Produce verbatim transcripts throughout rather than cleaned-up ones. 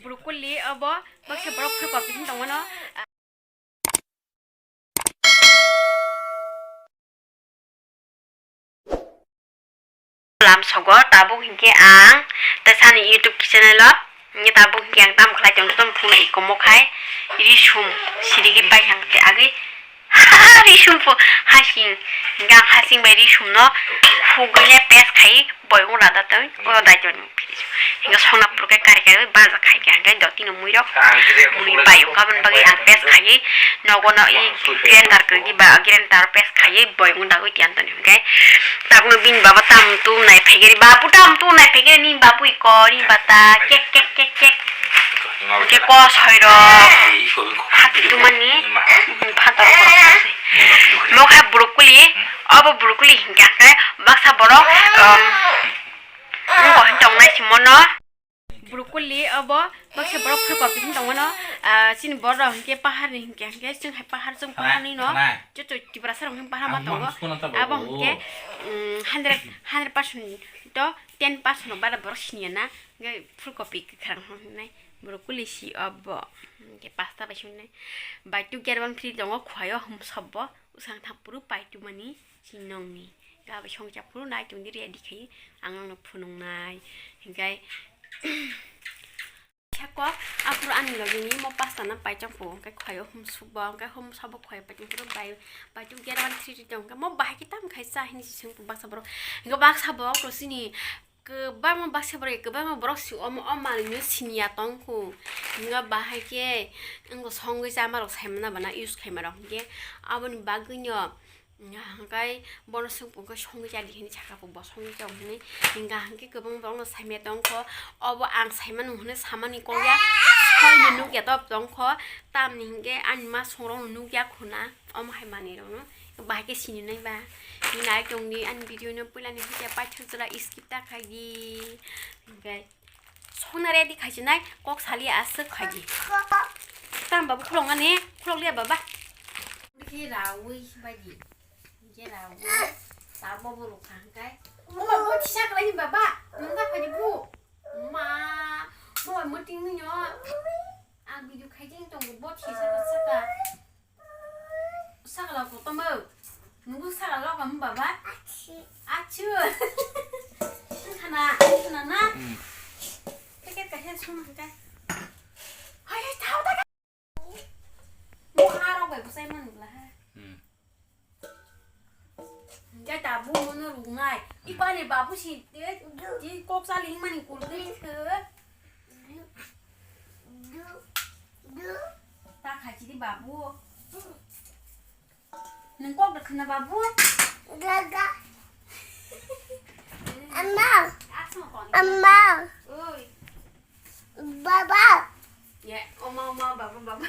Broccoli obo baksa borok phulkopri hinwi tongmano. Lamsogo tabuk hinkhe ang tei sani YouTube channel o hinkhe tabuk hinkhe ang tamo khlai tong tong phunai ikomo khai risum sirigi pai hang khe agwi risum pho hasing hinkhe ang hasing bai risum no hugwi le paste khai boyong rada tong o dai tong. Hinkhe songna puro khe kari kari baja khai khe hinkhe dotino muirok mui bai wngkha aboni bagwi ang paste khaiwi nogo no i grinder kwrwi ba grinder paste khaiwi boyong dagwi tiyan toni hinkhe tabukno bini baba tam tu nai phaikhe babu tam tu nai phaikhe ni babu iko ni bata kek kek kek kek hinkhe kos hoirok hati tumani phataro borok se mokha broccoli obo broccoli hinkhe baksa borok um, wngkha hinwi tongnai simono. Broccoli obo baksa borok phulkopri hinwi tongmano, ah, chini borok rok hinkhe paharni hinkhe hinkhe chwng hai pahar chwng paharni no joto Tiprasa rok hinkhe pahar ma tongo. Abo hinkhe, mm, hundred, hundred percent to ten percent no bara borok siniya na hinkhe phulkopri kwkhwrang hinwi broccoli si obo hinkhe pasta bai swngnai bai tu gerwan free tongo khwlaio hum sobo usang thang phuru pai tu mani. Sinongni gabwi songcha phuru nai tongdi ready khai ang nokno phunuknai hinkhe sakok aphuru ani logini mo pasta na paitong pho hinkhe khwlaio hum sukbo hinkhe hum sabo khwlai paitong phuru bai paitong gerwan three tong hinkhe mo bahai khe tam khai cha hinwi si songphu baksa borok hinkhe baksa borok rok chini kwbangma baksa borok kwbangma borok si omo o manwino siniya tongkhu hinkhe bahai khe wngkha songwi chamarok saimano bana use khaimarok hinkhe aboni bagwino. Hinkhe bono swngkha songwi chadi hinwi sakha bo songwi chao hinwi hinkha hinkhe kwbang borokno saimaya tongkho obo ang saimano hinwi samani kokya soino nukya top tongkho tamni hinkhe ani ma songrokno nukya khuna omo hai manwirokno bahai khe sininai ba hinai tongdi ani video no puilani hinkhe paithak jora skip ta khaidi hinkhe. Songna ready khaisinai kok saliya aswk khaidi. Tam babu khulok ani khulok liya baba. Bikhe rawi baidi. Bikhe rawi. Tabo bo rukha hwnkhe. Baba bo thisa khlai baba. Nungda khaidi bu. Ma. Bo muting nyo. Ang video khaidi tongo bo thisa saka. Sakala kotomo. Nungu sakala kamo baba? Achu. Achu. Khana, khana na. Hmm. Packet kaisa sum hangka. Hai, hai, thao ta. Mo aro bai bwsai man bla ha. Hmm. Jai ta bu mono rungnai. Ipani babu si te, ti kok sali mani kulde khe. Ta khachi di babu. Nung kok da khna babu? Gaga. Amma. Amma. Oi. Baba. Ya, oma, oma, baba, baba.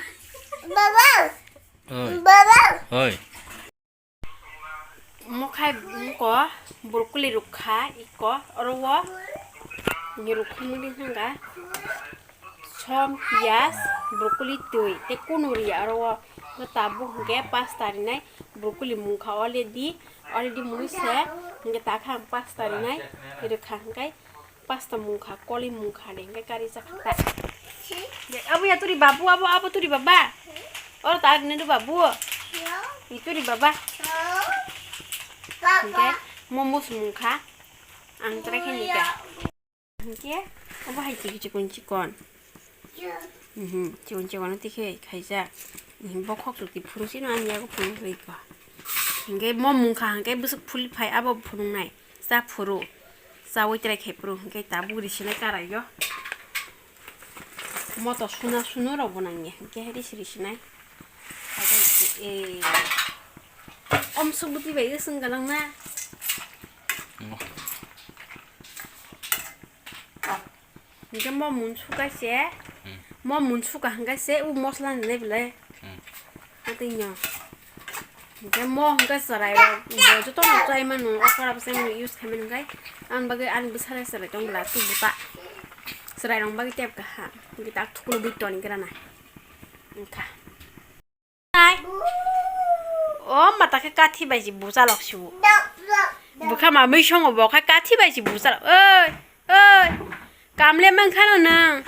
Baba. Oi. Baba. Oi. Mokhai bumko broccoli rukha iko oro o ni rukha mudi hwnga som piyas broccoli twi tei kunu ri oro o tabuk hwnkhe pasta rinai broccoli mungkha already already mui se hwnkhe takha ang pasta rinai rwkha hwnkhe. Pasta mungkha, koli mungkha de, hingke kari chakha ta. De, abo ya turi babu, abo, abo turi baba. Oro ta rine do babu. Ni turi baba. Hingke momos mungkha. Ang try khe nika. Hingke abo hai chikon chikon. Mhm, chikon chikon twi khe khaijak. Mhm, bokhok chukti phuru sino ani yago phuru rwi kha. Hingke mo mungkha hingke bwswk phulwi phai abo phunuknai. Cha phuru. Chawi trai khai phuru hingke tabuk risinai karai o. Moto suna sunu rok bo nangya hingke hai risi risinai. Eh. Om subudi bai swng galang na. Hingke mo mun suka se, hmm. Mo mun suka hingke se u mosla ni level e. Hmm. Atwino. Hingke mo hingke chwrai rok bo joto no chai mano, okra bo chai mano use khai mano hingke. Ang bagwi ani bwsari chwrai tong bwla tu buta. Chwrai rok bagwi tep kaha. Hingke tak thuklo bui toni gra na. Wngkha. Nai. O mata khe kathi bai si buchalok si bo. Bwkha ma mui songo bo khe kathi bai si buchalok. Oi, oi. Kamle man khano nang.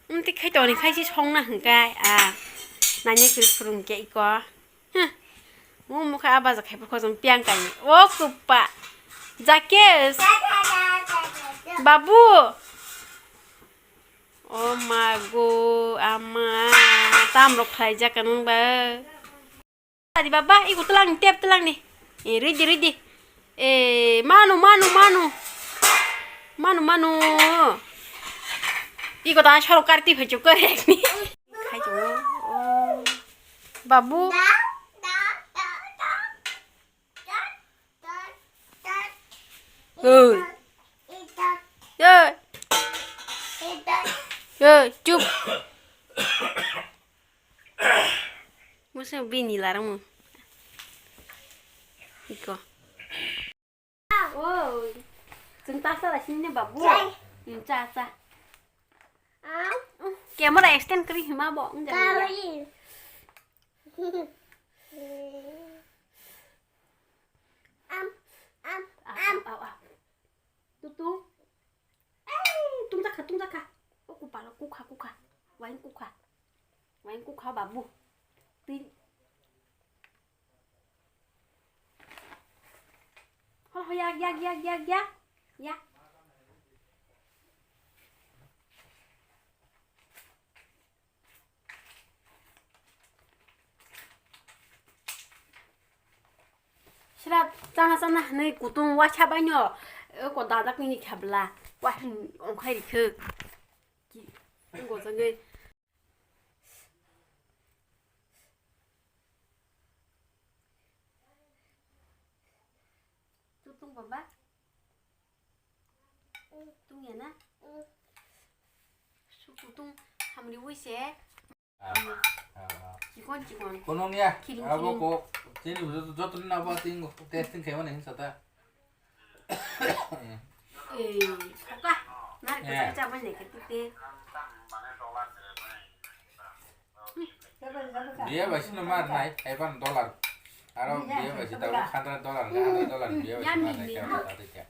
Wng Khai toni khai si songna hwnkhe, a, nanya kwrwi phwrwng khe iko. Huh. Mo mokha a baja khai phuru khojang piang kaini. O kwpa. Jakes. Babu. O mago, ama. Tam rok khlai jak nang ba. Di baba, iko telang ni, tep telang ni. Eh, ready, ready. Eh, manu, manu, manu. Manu, manu. Iko ta sorkar ti phai chukar ek ni. Khai chungo. Oh. Babu. Hey. Hey. Hey, chup. Musa bini larang. Iko. Oh, chwng ta cha la sini babu. Chai. Hmm, cha, cha. Camera extend kri hima bo. Enggak, enggak. Kari. Am, am, am. Au, au, au. Tutu. Ei, tungjakha, tungjakha. O kupalo, kukha, kukha. Wain kukha. Wain kukha babu. Twi. Ho, ho, yak, yak, yak, yak, yak. Yak. Sira chana chana hinwi kutung waisa baino, eko dajak nini khabla, waisa ongkhai rikhe. Ki, ongko jagwi. Tutung baba. Tung ya na? Su kutung hamri wise. Ah, ah, ah. Chikon, chikon. Kono ya, kiring, abo kiring. Ko, chini joto, joto ni abo ting testing kaiwa na hinsa ta. Eh, kaka, na, eh, kaka cha ban ne kete. Biya bai sino mar nai, hai ban dollar. Aro biya bai sita hundred dollar, hundred dollar biya bai sino mar nai, kaya ta ta kaya.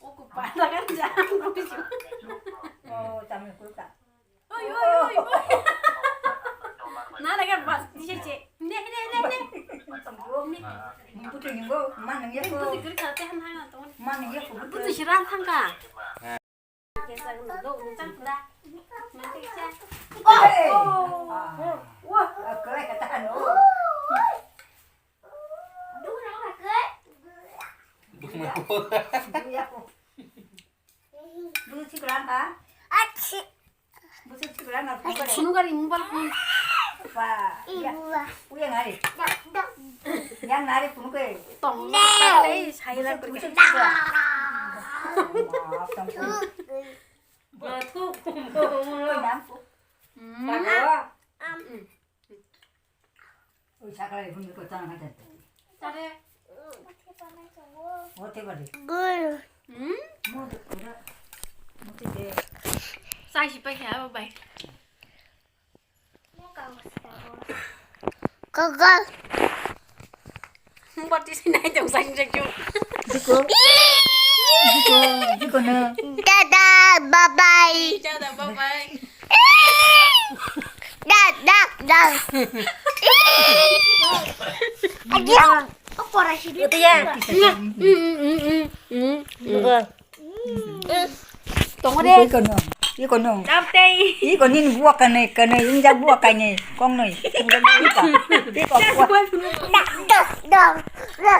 Oku pada kan jang. Oh, tamil kurka. Oi, oi, oi, oi. Na, na, kan bas, di sini. Ne, ne, ne, ne. Butu ni bo, mana ya ko. Butu kiri kate han han to. Mana ya ko. Butu siran thangka. Hey. Busu sikla ka? Busu sikla na. Sunu gari mobile phone. Pa. Uya ngari. Yang nari punu ke. Tong. Tei sai la. Busu sikla. Maaf, tong. Bathuk. Oi, nam. Hmm. Oi, sakla phone ko tang ha. Tare. Ote bari. Hmm? Mo de kura. Mo te de. Sai si pa kya bai. Kaka. Bati si nai tong sai sai. Duko. Duko, duko na. Dada, bye bye. Dada, bye bye. Da, da, da. Ayo. Ito yan. Tongo de. Iko no. Iko no. Dam tei. Iko nin buak kane, kane, injak buak kane. Kong noi. Injak buak. Iko buak. Da, da, da.